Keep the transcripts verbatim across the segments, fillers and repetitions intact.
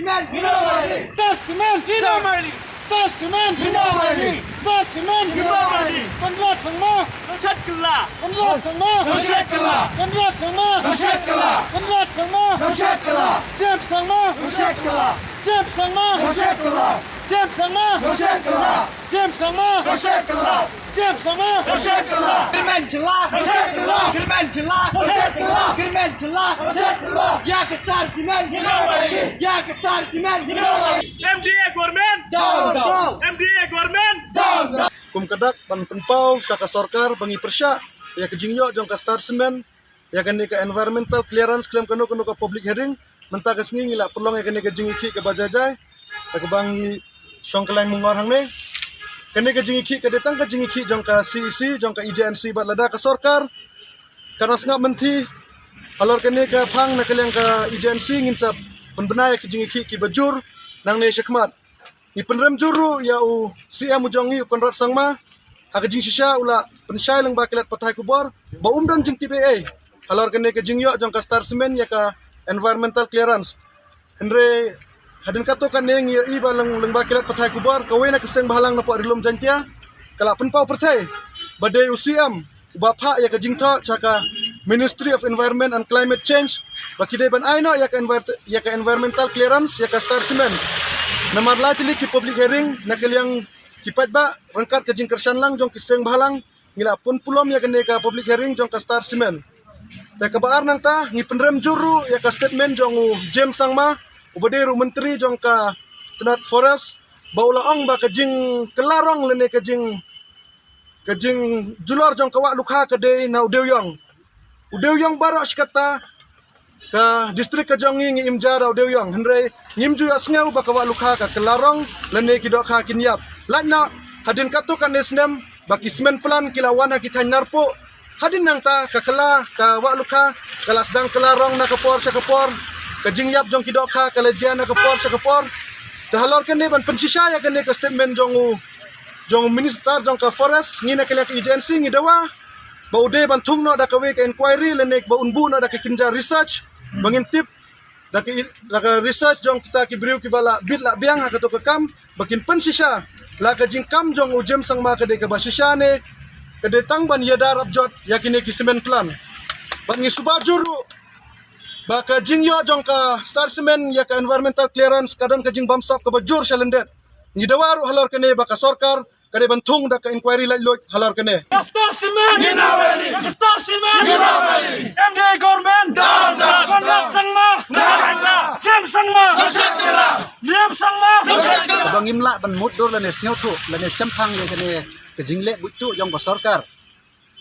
Star Cement! Star Cement! Star Cement! Conrad Sangma! Conrad Sangma! Conrad Sangma! James Sangma! James Sangma! James Sangma! James Sangma! James Sangma! Kyrmen jylla! Kyrmen jylla! Kyrmen jylla! Ïa ka Star Cement! Ïa ka Star Cement! M D A government! Down! Down! M D A government! Down! Kum ka dak ban pynpaw sha ka sorkar ba ngi pyrshah ïa ka jingïoh jong ka Star Cement ïa kane ka environmental clearance khlem kano kano ka public hearing. Mynta ka sngi ngi la pynlong ïa kane ka jingïakhih kaba jai jai. Te kaba ngi shong kylleng mungor hangne, kane ka jingïakhih ka dei tang ka jingïakhih jong ka C E C, jong ka E J N C, bad lada ka sorkar ka nang sngap mynthi halor kane ka phang na ka liang ka E J N C, ngin sa pynbna ïa ka jingïakhih kiba jur nangne shakhmat. Ngi pynrem jur ruh ïa u C M u jong ngi, u Conrad Sangma, ha ka jingshisha u la pynshai lyngba ki lad pathai khubor ba um don jingtip ei ei halor kane ka jingïoh jong ka Star Cement ïa ka environmental clearance. Hynrei hadien katto katne ngi ïohi ba lyng-, lyngba ki lad pathai khubor, kawei na ka seng bhalang na pdeng Ri Lum Jaintia ka la pynpaw pyrthei ba dei u C M uba phah ïa ka jingthoh sha ka Ministry of Environment and Climate Change ba ki dei ban ai noh ïa ka envir-, ïa ka environmental clearance ïa ka Star Cement. Namar lai tylli ki public hearing na ka liang ki paidbah ryngkat ka jingkyrshan lang jong ki seng bhalang, ngi la pynpulom ïa kane ka public hearing jong ka Star Cement. Te kaba ar nangta ngi pynrem jur ruh ïa ka statement jong u James Sangma, uba dei ruh u myntri jong ka tnat Forest, ba u la ong ba ka jingkylla rong lane ka jing, ka jingjulor jong ka wah lukha ka dei na u dewïong. U dewïong baroh shi katta ka district ka jong ngi ngi im ja da u dewïong, hynrei ngim ju ïohsngew ba ka wah lukha ka kylla rong lane ki dohkha kin ïap. Lait noh hadien katto katne snem ba ki cement plant ki la wan ha ki thaiñ Narpuh, hadien nangta ka kylla, ka wah lukha ka la sdang kylla rong na ka por sha ka por, ka jingïap jong ki dohkha ka la jia na ka por sha ka por. Te halor kane ban pynshisha ïa kane ka statement jong u, jong u minister jong ka Forest, ngi na ka liang ka E J N C ngi dawa ba u dei ban thung noh da kawei ka inquiry lane ba un buh noh da ka kynja research ba ngin tip da ka i-, da ka research jong kita ki briew kiba la bit la biang ha kato ka kam, ba kin pynshisha la ka jingkam jong u James Sangma ka dei kaba shisha ne ka dei tang ban ïada rap jot ïa kine ki cement plant. Bad ngi suba jur ruh ba ka jingïoh jong ka Star Cement ïa ka environmental clearance ka don ka jingbamsap kaba jur sha lyndet. Ngi dawa ruh halor kane ba ka sorkar ka dei ban thung da ka inquiry laitluid halor kane. Star Cement! Ngin aweli! Star Cement! Ngin aweli! M D A government! Down, down, Conrad Sangma! Down! James Sangma! James Sangma! Kaba ngim lah ban mutdur lane sngewthuh lane shemphang ïa kane ka jingleh buit tuh jong ka sorkar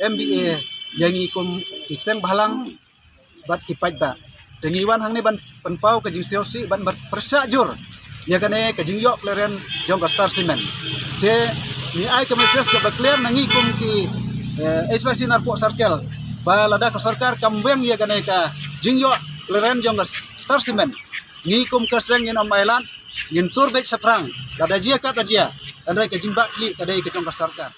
M D A ïa ngi kum ki seng bhalang bad ki paidbah. Te ngi wan hangne ban pynpaw ka jingsngewsih ban pyrshah jur ïa kane ka jingïoh clearance jong ka Star Cement. Te ngi ai ka message kaba clear na ngi kum ki, eh, H Y C Narpuh Circle ba lada ka sorkar kam weng ïa kane ka jingïoh clearance jong ka Star Cement, ngi kum ka seng ngin ym ailad, ngin tur beit shaphrang, lada jia kat da jia, hynrei ka jingbakla ka dei ka jong ka sorkar.